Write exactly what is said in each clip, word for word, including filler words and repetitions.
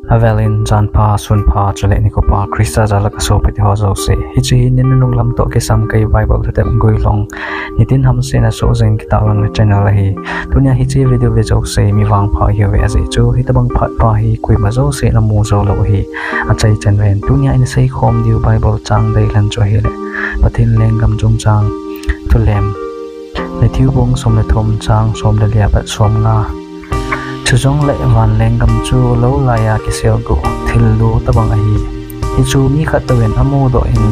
Avelin janpha, sunpha, chule nikho pha, Christa jal'a kasopite ho jouse. Hiche hi ni nunung lam toh kisam kei Bible thutep guilhung, nitin hamsetna soh jing kitahlang na channel ahi. Tunia hiche video ve jouse mi vangpha ihiuve, ajeh chu hitobang phat pha hi koima jouse namu jou lou ahi. Achaichan ven, tunia iseikhom diu Bible chang deilhen chu ahile Pathen lenggam chungchang thulem. Matthew bung som le thum chang som le li apat som nga. Chujongle van lenggam chu lou laiya kiselguh thil lu tobang ahi. Hichu mi khat touvin amudoh in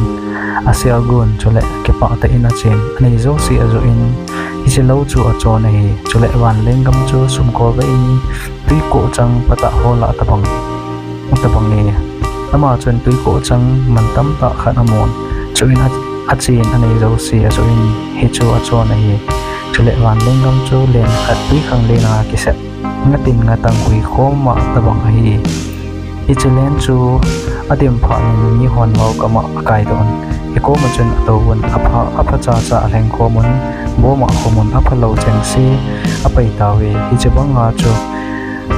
aselgun, chule kipah tah in achen, anei jouse ajoh in, hiche lou chu achon ahi. Chule van lenggam chu sumkolvei in twikoh chang patah ho lah tobang, tobang e. Ama chun twikoh chang mantam tah khat amun, chuin a, achen anei jouse ajoh in, hichu achon ahi. Chule van lenggam chu len khat twikhanglen a kisep, ngatin ngatang huikhom ma tobang ahi. Hiche len chu adimphah in mihon vaokam a akaidoh un, hikoma chun atouvun, apha, aphachacha alhengkhom un, boma khomun, aphalou chengse apaitauve. Hiche banga chu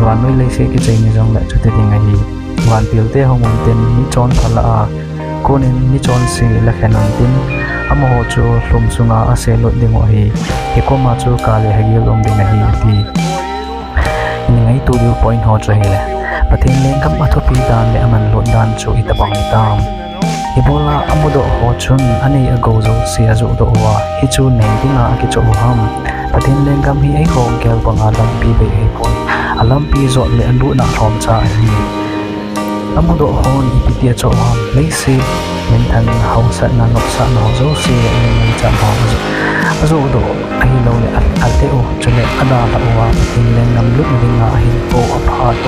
vannoi leiset kichai ni jongle chuti ding ahi. Vantilte hung untin, michonpha lah a konin michonse lakhen untin, amaho chu lhum sunga aselut dingu ahi. Hikoma chu kale hagil um ding ahi, ati. Ingaito diu point ho chu ahile, Pathen lenggam athupi dan le amanlut dan chu itobang hitam. Ibola amudoh ho chun anei agou jouse ajohdoh uva, hichu nei dinga akichoh u ham? Pathen lenggam hi eiho gel banga lampi bei ahipoi. Alampi jot le alutna lhomcha ahi. Amudoh hon ipiti achoh u ham? Leiset minthang, haosatna, nopsahna ho jouse, amin mangchan ho ajoh, ajohdoh ahiloule a, alheh u, chule adalhah uva Pathen lenggam lutna dinga ahinkho, aphat,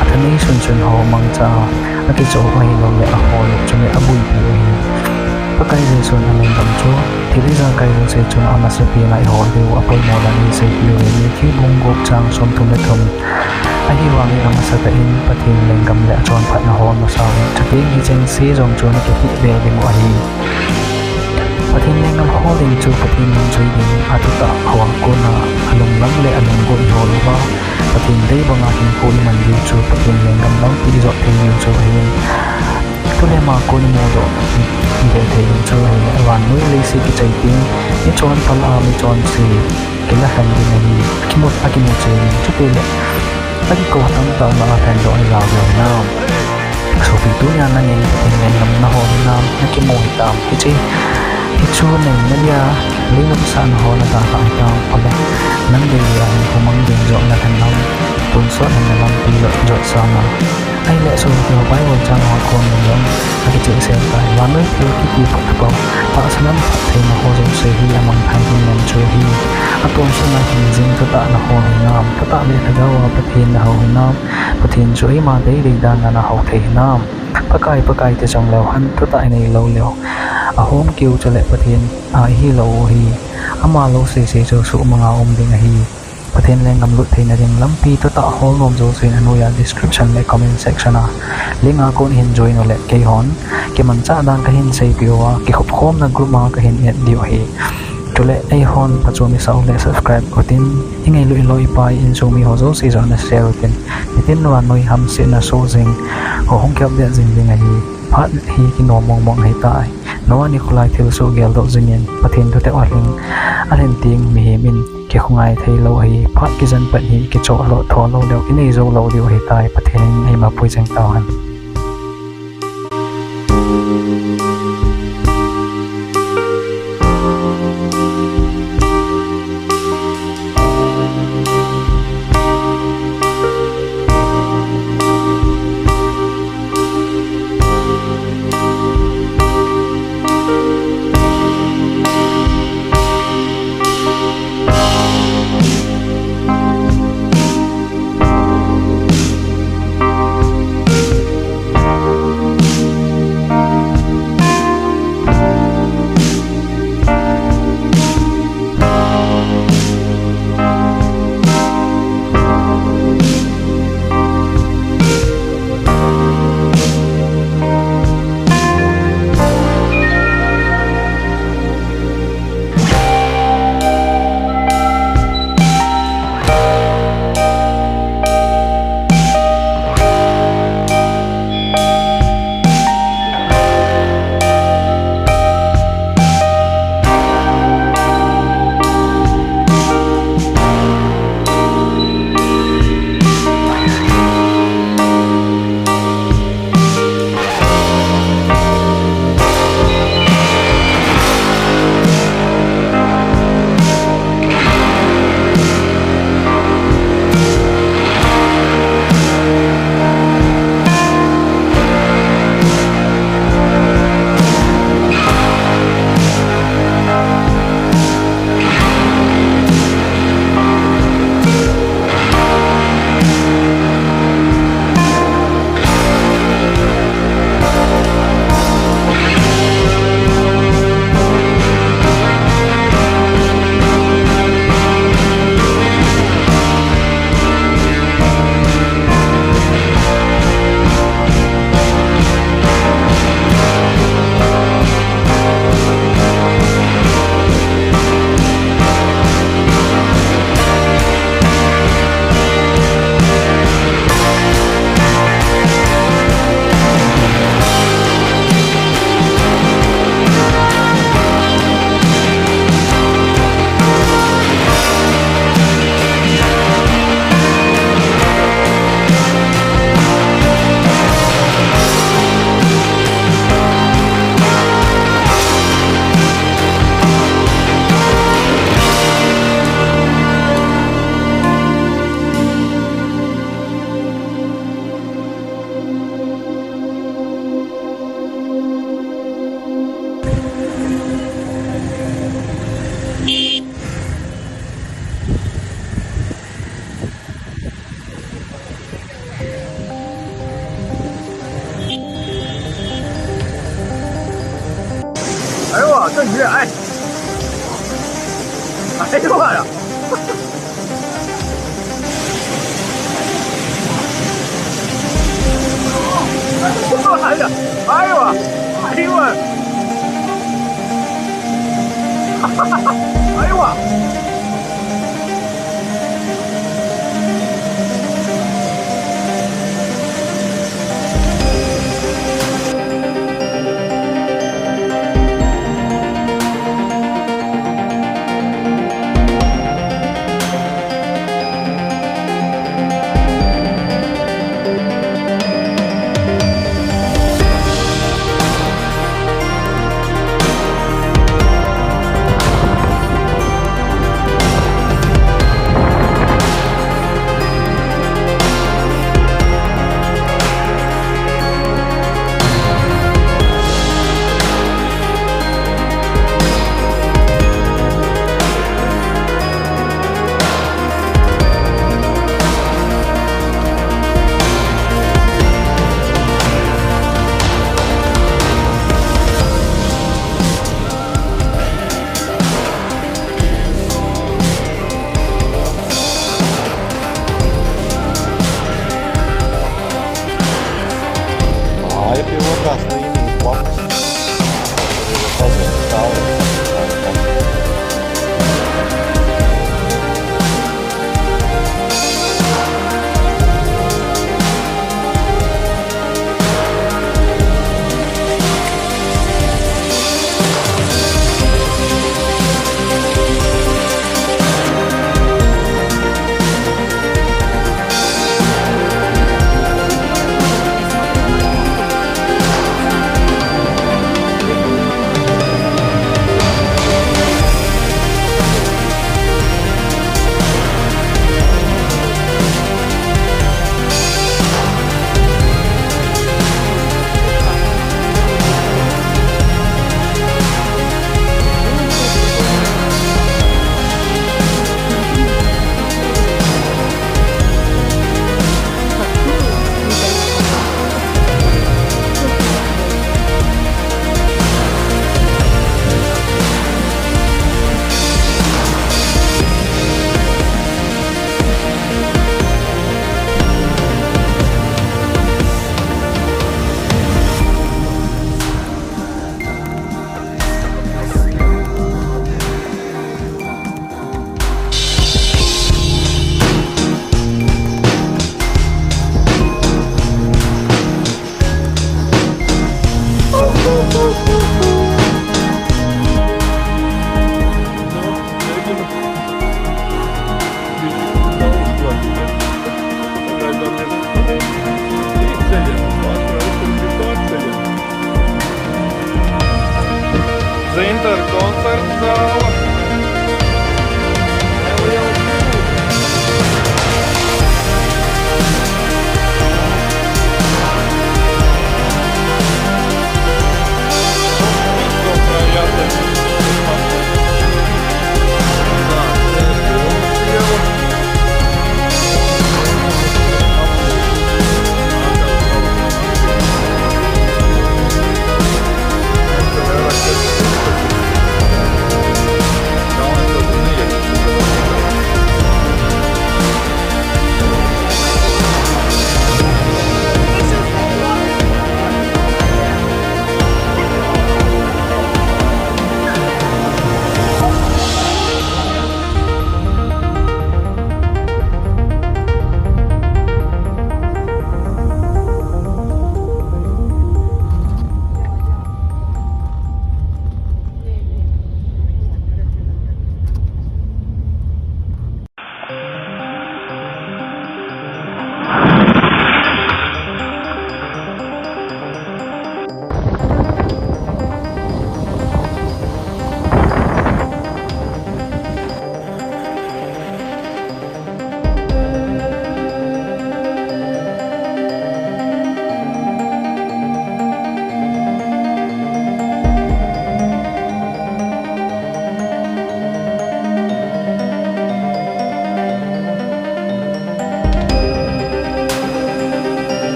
athanei sunsun ho mangcha a akichoh u ahiloule ahol u, chule abuipi u ahi. Pakai Jesun alenggam chu thil ijakai jouse chunga amasapen a ihol diu apoimo dan eiseipiuve, Matthew bung gup chang somthum le thum. Ahivangin amasatah in Pathen lenggam le achonphatna hol masauvin, chuteng hichengse jong chu nakipeh be dingu ahi. Pathen lenggam hol ding chu Pathen lungjui ding, athuthah hoa kona alunglam le alunggel ihol uva, Pathen dei banga hinkho iman diu chu Pathen lenggam lampi ijot thei diu chu ahin. Thulema kon imudoh, ihet thei diu chu ahile, vannoi leiset kichai teng, michonpha lah a michonse kilakhen ding ahi. Akimu, akimu cheh in, chutile akikou tamtah lah a lhendoh nalai diu hinam? Sopi, tunia nangin Pathen lenggam nahol hinam, nakimu hitam? Hiche, hichu neina dia, lungnomsahna ho nadalhah hitam? Ole, nang dei dia hinkho mang ding joh nalhen nam? Tonsot hin nalampi jot, jot sa na. Ahile sopite ho, Bible chang ho kon in jong akichehsel tai. Vannoi thil kiti phatpha, tahsa lam phattheina ho jouse hi amangthah in, len chu hi atonsot na hingjing, thutah nahol hinam? Thutah le lhagao a Pathen nahou hinam? Pathen chu eima deidei dan a nahou thei hinam? Pakai, Pakai ti jong leu hen, thutah inei lou leu, ahom keu chule Pathen a ihilou u hi, ama lou seisei chu suhmanga um ding ahi. Pathen lenggam lut theina ding lampi thutah hol nom jousen anoiya description le comment section a link a kon hin join ule, keihon kimanchah dan kahin seipeh uva, kikhopkhomna group a kahin add diu ahi. Chule eihon phachom isah ule subscribe utin, ingailut iloi ipai insung mi ho jouse jong ana share utin, hitin vannoi hamsetna soh jing ho hung kiap det jing ding ahi. Phat hi kinom mongmong ahitai. Noah nikho lai thilsoh geldoh jingin Pathen thutep alhing, alhen teng mihem in kikhongai theilou ahi. Phat kijen pat hi kichoh lou, tho lou leu, inei jou lou diu ahitai. Pathen in eima pui jing tauhen. Ai. Ai, wala. Ai, wa. Ai, wa. Ai, wa. Zinter koncertzāle.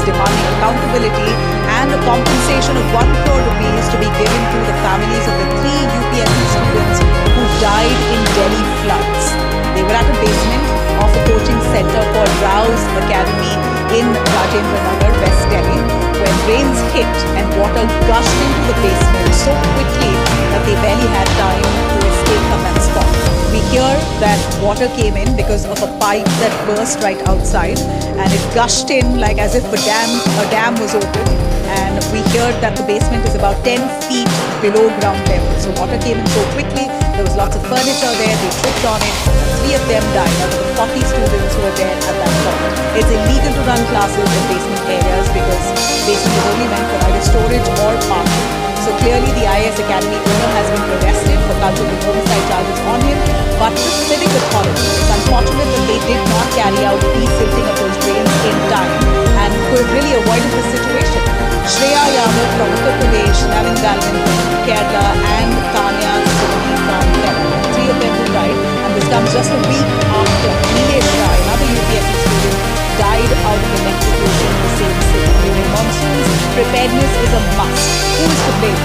demanding accountability and a compensation of one crore rupees to be given to the families of the three U P S C students who died in Delhi floods. They were at a basement of a coaching center called Rao's Academy in Rajendra Nagar, West Delhi, when rains hit and water gushed into the basement so quickly that they barely had time to escape from that spot. We hear that water came in because of a pipe that burst right outside, and it gushed in like as if a dam, a dam was opened. And we hear that the basement is about ten feet below ground level. So water came in so quickly, there was lots of furniture there, they tripped on it, three of them died out of the forty students who were there at that point. It's illegal to run classes in basement areas because basement is only meant for either storage or parking. So clearly the I A S Academy owner has been arrested for culpable homicide charges on him, but the civic authorities, it's unfortunate that they did not carry out desilting of those drains in time and could have really avoided this situation. Shreya Yadav from Uttar Pradesh, Navin Galvin from Kerala, and Tanya Soni from Kerala. Three of them who died, and this comes just a week after Nilesh Shah, another U P S C student, died out of electrocution in the same city. During monsoons, preparedness is a must. Who is to blame?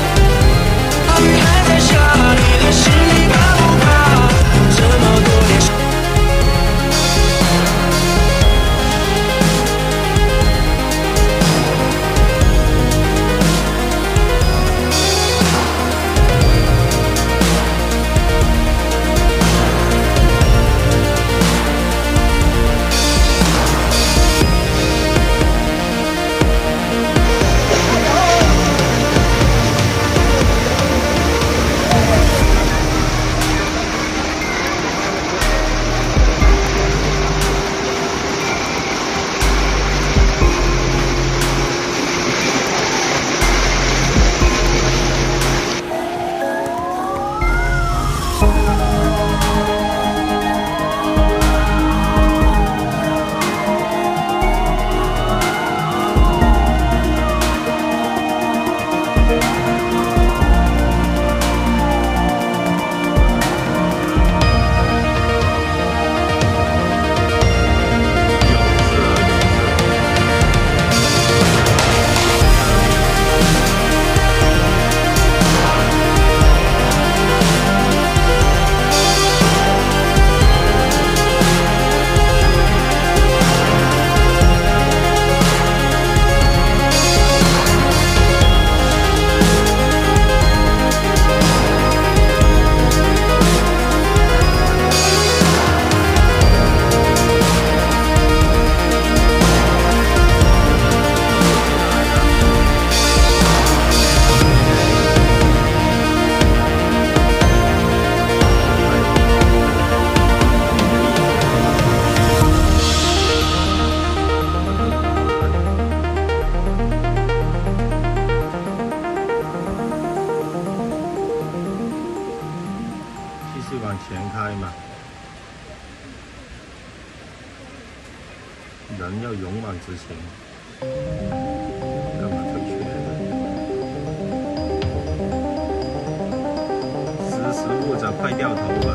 Sisi 往前开嘛。 人要勇往直前，干嘛退却呢？识时务者快掉头啊，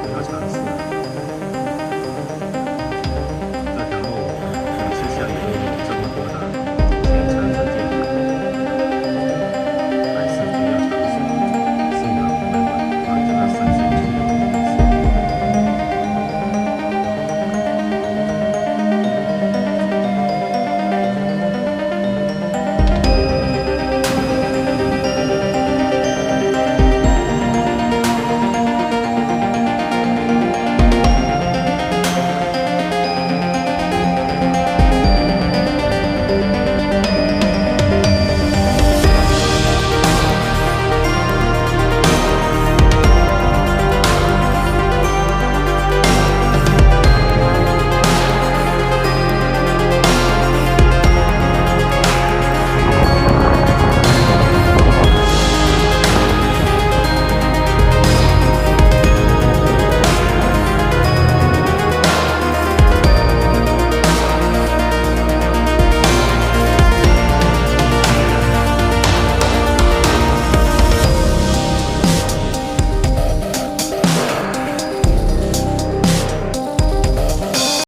不要尝试啊。